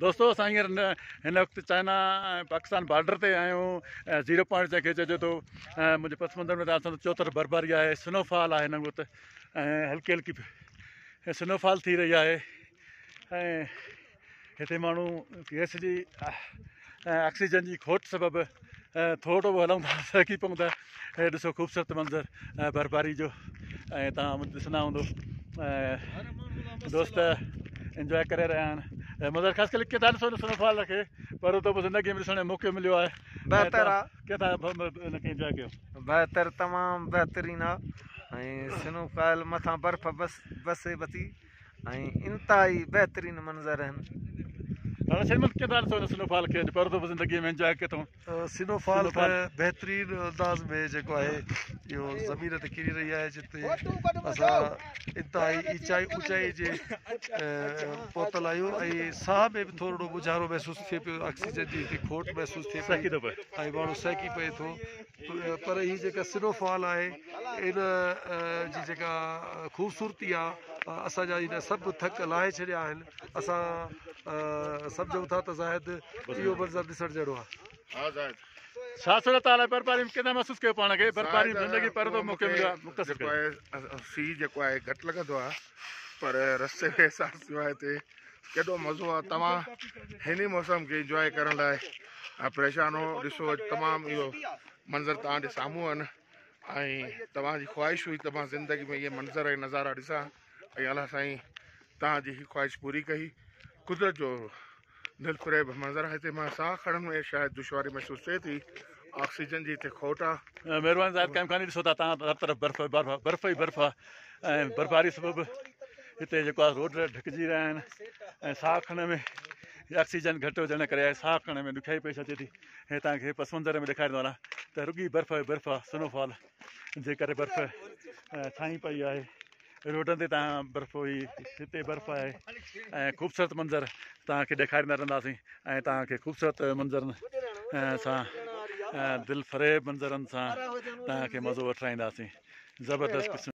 دوستو اسان هينئر هن وقت چائنا ۽ پاڪستان بارڊر تي آهيون زيرو پوائنٽ جنهن کي چئجي ٿو ۽ منهنجي پس منظر ۾ تهان چو طرف برفباري آهي سنو فال آهي هن وقت ۽ هلڪي هلڪي سنو فال ٿي رهي آهي ۽ هتي ماڻهو گئس جي ۽ آڪسيجن جي کوٽ سبب ٿورو به هلون ٿا سهڪي پئون ٿا هي ڏسو خوبصورت منظر برفباري جو ۽ تهان ڏسندا هوندو دوست انجواء ڪري رهيا آهن مظهر خاص ڪري ڪيئن ٿا ڏسو سنو فال کي پهريون دفعو زندگي ۾ ڏسڻ جو موقعو مليو آهي بهتر آ ڪيئن ٿا ان کي انجواء ڪيو بهتر تمام بهترين آ ۽ سنو فال مٿان برف بس بسي بتي ۽ انتهائي بهترين منظر آهن. دادا شير محمد ڪيئن ٿا ڏسو هن سنو فال کي اڄ پهريون دفعو زندگي ۾ انجواء ڪيو اٿئون. سنو فال ته بهترين انداز ۾ جيڪو آهي اهو زمين تي ڪري رهي آهي جتي اسان انتهائي ايچائي اوچائي جي پهتل آهيون ۽ ساهه ۾ به ٿورڙو مونجهارو محسوس ٿئي پيو آڪسيجن جي هتي کوٽ محسوس ٿئي پئي ۽ ماڻهو سهڪي پئي ٿو پر هي جيڪا سنو فال آهي ان جي جيڪا خوبصورتي آ اسان جا هن سڀ ٿڪ لاهي ڇڏيا آهن اسان سمجهون ٿا ته زاهد اهو منظر ڏسڻ جهڙو آ. ها زاهد. ڇا صورت حال آهي برفباري ۾ ڪيئن محسوس ڪيو پاڻ کي برفباري ۾ زندگي پهريون دفعو موقعو مليو آهي مختصر جيڪو آهي سي جيڪو آهي گهٽ لڳندو آهي پر رستي ۾ احساس ٿيو آهي هتي ڪيڏو مزو آهي توهان هن موسم کي انجواء ڪرڻ لاء پريشان هو ڏسو اڄ تمام اهو منظر توهان جي سامهون آهن ۽ توهان جي خواهش هئي ته مان زندگي ۾ اهي منظر ۽ نظارا ڏسان ۽ الله سائين توهان جي هي خواهش پوري ڪئي قدرت جو دل فريب منظر آهي هتي مان ساهه کڻڻ ۾ شايد دشواري محسوس ٿئي ٿي آڪسيجن جي هتي کوٽ آهي. مهرباني زاهد قائم خاني ڏسو ٿا تان هر طرف برف برف برف ئي برف آهي ۽ برفباري سبب هتي جيڪو آهي روڊ ڍڪجي رهيا آهن ۽ ساهه کڻڻ ۾ آڪسيجن گهٽ هجڻ ڪري ساهه کڻڻ ۾ ڏکيائي پيش اچي ٿي هي توهان کي پس منظر ۾ ڏيکاريندو هلان ته رڳي برف ئي برف آهي سنو فال جي ڪري برف ڇانئي پئي آهي روڊن تي تان برف هئي هتي برف آهي ۽ خوبصورت منظر توهان کي ڏيکاريندا رهنداسين ۽ توهان کي خوبصورت منظرن سان دل فريب منظرن سان توهان کي مزو وٺرائينداسين زبردست قسم.